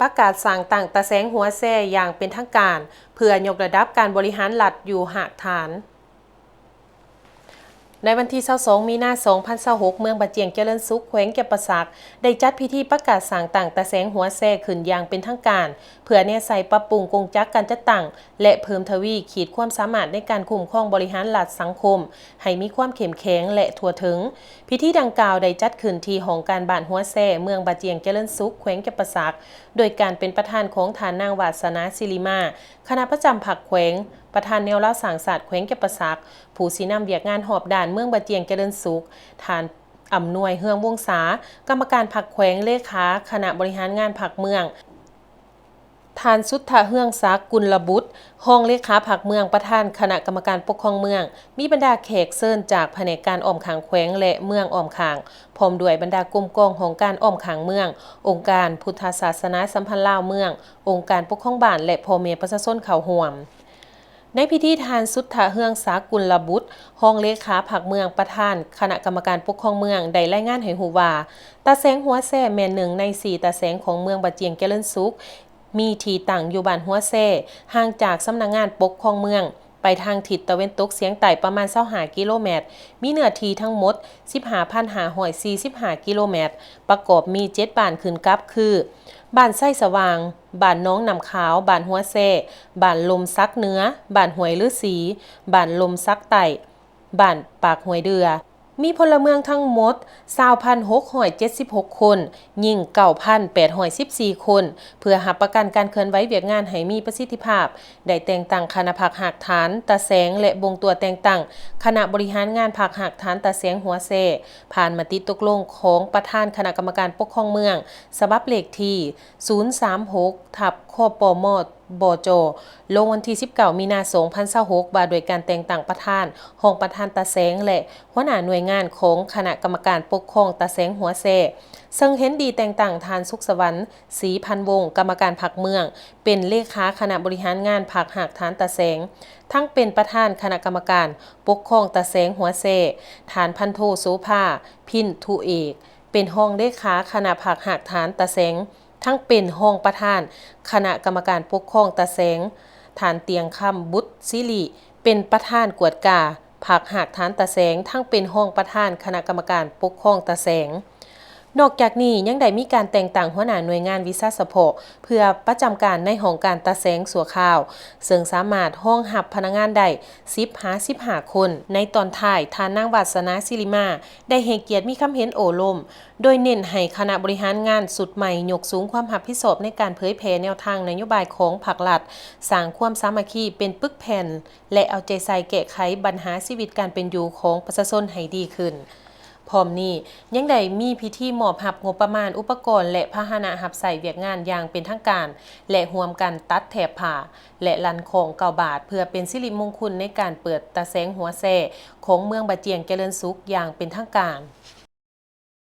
ປະກາດສ້າງຕັ້ງຕາແສງຫົວແຊຢ່າງເປັນທາງການ ເພື່ອຍົກລະດັບການບໍລິຫານລັດຢູ່ຮາກຖານ. ໃນວັນທີຊາວສອງ ມີນາ ສອງພັນຊາວຫົກ ເມືອງບາຈຽງຈະເລີນສຸກ ແຂວງຈຳປາສັກ ໄດ້ຈັດພິທີປະກາດສ້າງຕັ້ງຕາແສງຫົວແຊຂຶ້ນຢ່າງເປັນທາງການ ເພື່ອແນໃສ່ປັບປຸງກົງຈັກການຈັດຕັ້ງ ແລະ ເພີ່ມທະວີຂີດຄວາມສາມາດໃນການຄຸ້ມຄອງບໍລິຫານລັດສັງຄົມ ໃຫ້ມີຄວາມເຂັ້ມແຂງ ແລະ ທົ່ວເຖິງ. ພິທີດັ່ງກ່າວໄດ້ຈັດຂຶ້ນທີ່ຫ້ອງການບ້ານຫົວແຊ ເມືອງບາຈຽງຈະເລີນສຸກ ແຂວງຈຳປາສັກ ໂດຍການເປັນປະທານຂອງທ່ານນາງ ວາດສະໜາ ສິລິມາ ຄະນະປະຈຳພັກແຂວງ, ປະທານແນວລາວສ້າງຊາດແຂວງຈຳປາສັກ, ຜູ້ຊີ້ນຳວຽກງານຮອບດ້ານເມືອງບາຈຽງຈະເລີນສຸກ, ທ່ານ ອຳນວຍ ເຮືອງວົງສາ ກຳມະການພັກແຂວງ, ເລຂາຄະນະບໍລິຫານງານພັກເມືອງ, ທ່ານ ສຸດທະເຮືອງສັກ ກຸນລະບຸດ ຮອງເລຂາພັກເມືອງ, ປະທານຄະນະກຳມະການປົກຄອງເມືອງ, ມີບັນດາແຂກເຊີນຈາກພະແນກການອ້ອມຂ້າງແຂວງ ແລະ ເມືອງອ້ອມຂ້າງ, ພ້ອມດ້ວຍບັນດາກົມກອງຫ້ອງການອ້ອມຂ້າງເມືອງ, ອົງການພຸດທະສາສະໜາສຳພັນລາວເມືອງ, ອົງການປົກຄອງບ້ານ ແລະ ພໍ່ແມ່ປະຊາຊົນເຂົ້າຮ່ວມ. ໃນພິທີ ທ່ານ ສຸດທະເຮືອງສັກ ກຸນລະບຸດ ຮອງເລຂາພັກເມືອງ, ປະທານຄະນະກຳມະການປົກຄອງເມືອງ ໄດ້ລາຍງານໃຫ້ຮູ້ວ່າ ຕາແສງຫົວແຊແມ່ນໜຶ່ງໃນສີ່ຕາແສງຂອງເມືອງບາຈຽງຈະເລີນສຸກ, ມີທີ່ຕັ້ງຢູ່ບ້ານຫົວແຊ, ຫ່າງຈາກສຳນັກງານປົກຄອງເມືອງໄປທາງທິດຕາເວັນຕົກສຽງໃຕ້ປະມານຊາວຫ້າກິໂລແມັດ, ມີເນື້ອທີ່ທັງໝົດສິບຫ້າພັນຫ້າຮ້ອຍສີ່ສິບຫ້າກິໂລແມັດ, ປະກອບມີເຈັດບ້ານຂຶ້ນກັບຄື ບ້ານໄຊສະຫວ່າງ, ບ້ານໜອງນ້ຳຂາວ, ບ້ານຫົວແຊ, ບ້ານລົມສັກເໜືອ, ບ້ານຫ້ວຍລືສີ, ບ້ານລົມສັກໃຕ້, ບ້ານປາກຫ້ວຍເດື່ອ. ມີພົນລະເມືອງທັງໝົດຊາວພັນຫົກຮ້ອຍເຈັດສິບຫົກຄົນ, ຍິງເກົ້າພັນແປດຮ້ອຍສິບສີ່ຄົນ. ເພື່ອຮັບປະກັນການເຄື່ອນໄຫວວຽກງານໃຫ້ມີປະສິດທິພາບ, ໄດ້ແຕ່ງຕັ້ງຄະນະພັກຮາກຖານຕາແສງ ແລະ ບົ່ງຕົວແຕ່ງຕັ້ງຄະນະບໍລິຫານງານພັກຮາກຖານຕາແສງຫົວແຊ, ຜ່ານມະຕິຕົກລົງຂອງປະທານຄະນະກຳມະການປົກຄອງເມືອງ ສະບັບເລກທີສູນສາມຫົກ ທັບ ຄປມ ບຈ ລົງວັນທີສິບເກົ້າ ມີນາ ສອງພັນຊາວຫົກ ວ່າດ້ວຍການແຕ່ງຕັ້ງປະທານ, ຮອງປະທານຕາແສງ ແລະ ຫົວໜ້າໜ່ວຍງານຂອງຄະນະກຳມະການປົກຄອງຕາແສງຫົວແຊ, ເຊິ່ງເຫັນດີແຕ່ງຕັ້ງທ່ານ ສຸກສະຫວັນ ສີພັນວົງ ກຳມະການພັກເມືອງ ເປັນເລຂາຄະນະບໍລິຫານງານພັກຮາກຖານຕາແສງ, ທັງເປັນປະທານຄະນະກຳມະການປົກຄອງຕາແສງຫົວແຊ, ທ່ານ ພັນໂທ ໂສພາ ພິນທຸເອກ ເປັນຮອງເລຂາຄະນະພັກຮາກຖານຕາແສງ, ທັງເປັນຮອງປະທານຄະນະກຳມະການປົກຄອງຕາແສງ, ທ່ານ ຕຽງຄຳ ບຸດສິລິ ເປັນປະທານກວດກາພັກຮາກຖານຕາແສງ, ທັງເປັນຮອງປະທານຄະນະກຳມະການປົກຄອງຕາແສງ. ນອກຈາກນີ້ຍັງໄດ້ມີການແຕ່ງຕັ້ງຫົວໜ້າໜ່ວຍງານວິຊາສະເພາະ ເພື່ອປະຈຳການໃນຫ້ອງການຕາແສງຊົ່ວຄາວ, ເຊິ່ງສາມາດຮອງຮັບພະນັກງານໄດ້ສິບຫາສິບຫ້າຄົນ. ໃນຕອນທ້າຍ, ທ່ານນາງ ວາດສະໜາ ສິລິມາ ໄດ້ໃຫ້ກຽດມີຄຳເຫັນໂອ້ລົມ, ໂດຍເນັ້ນໃຫ້ຄະນະບໍລິຫານງານຊຸດໃໝ່ຍົກສູງຄວາມຮັບຜິດຊອບໃນການເຜີຍແຜ່ແນວທາງນະໂຍບາຍຂອງພັກລັດ, ສ້າງຄວາມສາມັກຄີເປັນປຶກແຜ່ນ ແລະ ເອົາໃຈໃສ່ແກ້ໄຂບັນຫາຊີວິດການເປັນຢູ່ຂອງປະຊາຊົນໃຫ້ດີຂຶ້ນ. ພ້ອມນີ້ຍັງໄດ້ມີພິທີມອບຮັບງົບປະມານ, ອຸປະກອນ ແລະ ພາຫະນະຮັບໃຊ້ວຽກງານຢ່າງເປັນທາງການ ແລະ ຮ່ວມກັນຕັດແຖບຜ້າ ແລະ ລັ່ນຄ້ອງເກົ້າບາດ ເພື່ອເປັນສິລິມຸງຄຸນໃນການເປີດຕາແສງຫົວແຊຂອງເມືອງບາຈຽງຈະເລີນສຸກຢ່າງເປັນທາງການ.